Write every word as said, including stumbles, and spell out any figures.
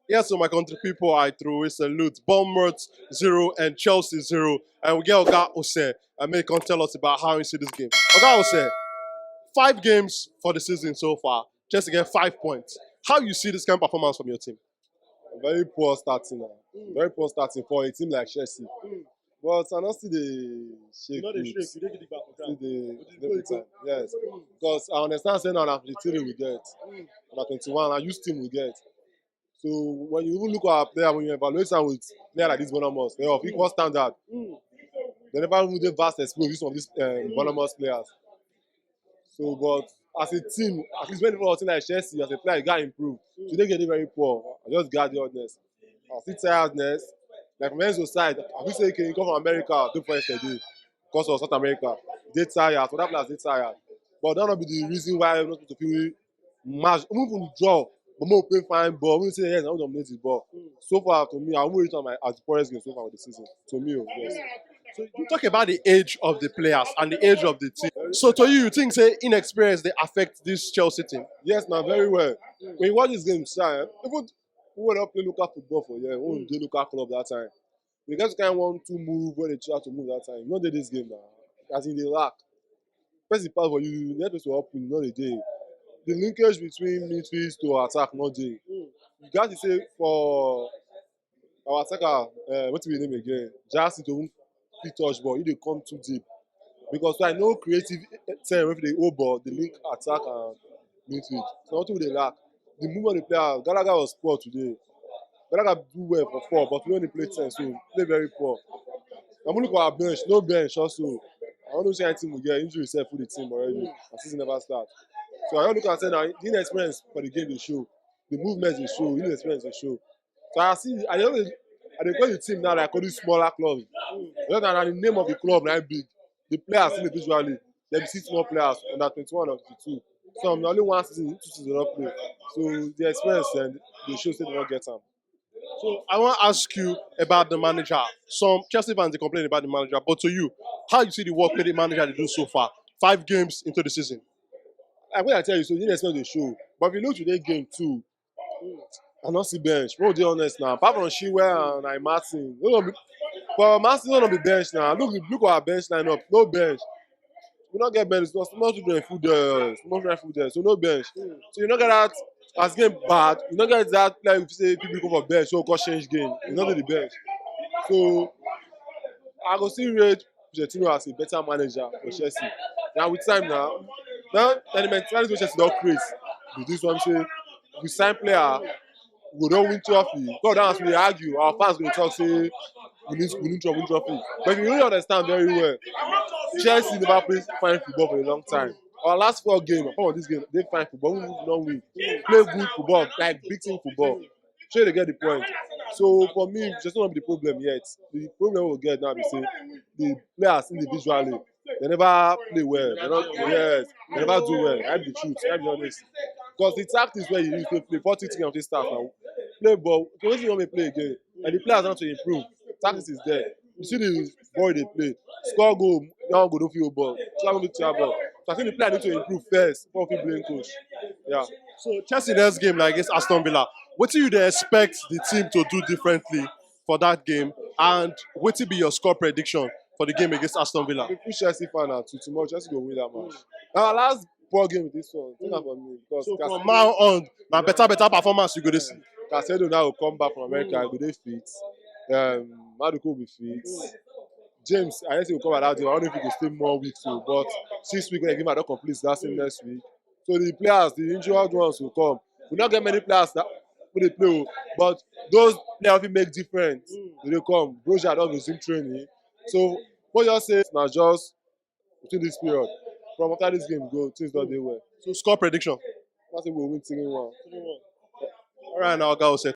Yes, so my country people, I throw a salute. Bournemouth zero and Chelsea zero. And we get Oga Ose, and may come tell us about how he see this game. Oga Ose, five games for the season so far. Chelsea get five points. How you see this kind of performance from your team? Very poor starting now. Very poor starting for a team like Chelsea. But I don't see the shake. You know the with- shake, you dey gidigba for See ground. the But the you go, time. Yes. Because I understand saying now na fifty-three we get. Na twenty-one, na youth team we get. So when you even look at our player, when you evaluate am with player like this Bournemouth, they of equal standard. They never even dey vast exposed with some of these um, Bournemouth players. So, but as a team, at least when you team like Chelsea, as a player, you gotta improve. So they get it very poor. I just got the honest. I see tiredness. Like from Enzo side, I will say, okay, you come from America, do for yesterday, because of South America. They tired, so that players they tired. But that not be the reason why we're not supposed to feel match. Even from the draw, but more play fine ball. We say yes, I don't dominate the ball. So far to me, I won't reach on my as the poorest game so far of the season. To me, oh, yes. So you talk about the age of the players and the age of the team. So to you, you think say inexperience they affect this Chelsea team? Yes, now very well. When you watch this game, sir, eh, even who would not play local football for here, who dey local club that time. We get kind one two move where they try to move that time. You know they this game now. As in they lack. Person pass for you, you need to help you, not the day. The linkage between midfield to attack, not day. You got to say for our attacker, uh, what we name again? Just to fit touch ball, he dey come too deep. Because I know creative ten wey dey hold ball, the link attack and midfield. So nothing we dey lack. The movement of the player, Gallagher was poor today. Gallagher do well for four, but we only play ten, so play very poor. I'm looking for our bench, no bench also. I don't know say anything we get injury self for the team already. And season never start. So I don't look and say now the inexperience for the game they show. The movements they show, inexperience they show. So I see, I don't, I dey call the team now like all these smaller clubs. Because na the name of the club na big. The players individually, they be six more players under twenty-one or twenty-two. Some na only one season, two seasons don't play. So the experience and they show say they don't get them. So I want to ask you about the manager. Some Chelsea fans they complain about the manager, but to you, how you see the work that the manager they do so far? Five games into the season. Like what I tell you, so you expect the show. But if you look today game two, I don't see bench. We'll be honest now. Apart from Chilwell and like Martin, no, no be, for Martin, no, no be bench now. Look, look at our bench lineup. No bench. We not get bench. No small children food there. Small children food there. So no bench. So you not get that as game bad. You not get that like if you say people go for bench, so go change game. You not do the bench. So I go see rate Pochettino as a better manager for Chelsea. Now with time now, now and the mentality wey Chelsea don create with this one say we sign player, we don't win trophy. God, as we argue, our fans will talk say we need we need trophy, win trophy. But if you really understand very well, Chelsea never play fine football for a long time. Our last four games, apart from this game, they fine football. We don't win. Play good football, like beating football. Sure, they get the point. So for me, just not be the problem yet. The problem we get now is say the players individually they never play well. They not yes, they never do well. I be the truth. I be honest. Because the tactics where you use to play, four three three and start now. Play ball. So what you want me play again? And the players want to improve. Tactics is there. You see the boy they play. Score goal, now go do field ball. Score goal, field ball. So I think the player need to improve first before we blame coach. Yeah. So Chelsea next game like against Aston Villa. What do you dey expect the team to do differently for that game? And what will be your score prediction for the game against Aston Villa? We push Chelsea fan out to tomorrow. Chelsea go win that match. Now last four game this one. Think about me because So Cas- from now on, now better better performance you go to see. Casedo now will come back from America. Go dey fit. Um, Maduko will be fit. James, I think he will come out that day. I don't know if he will stay more weeks so, but six weeks when I give him, I don't complete that same next week. So the players, the injured ones will come. We not get many players that will they play, oh, but those players will make difference. They dey come. Broja don't resume training. So what you say now just between this period, from after this game go, things don't do well. So score prediction. I think we'll win three one. All right, now Oga Ose.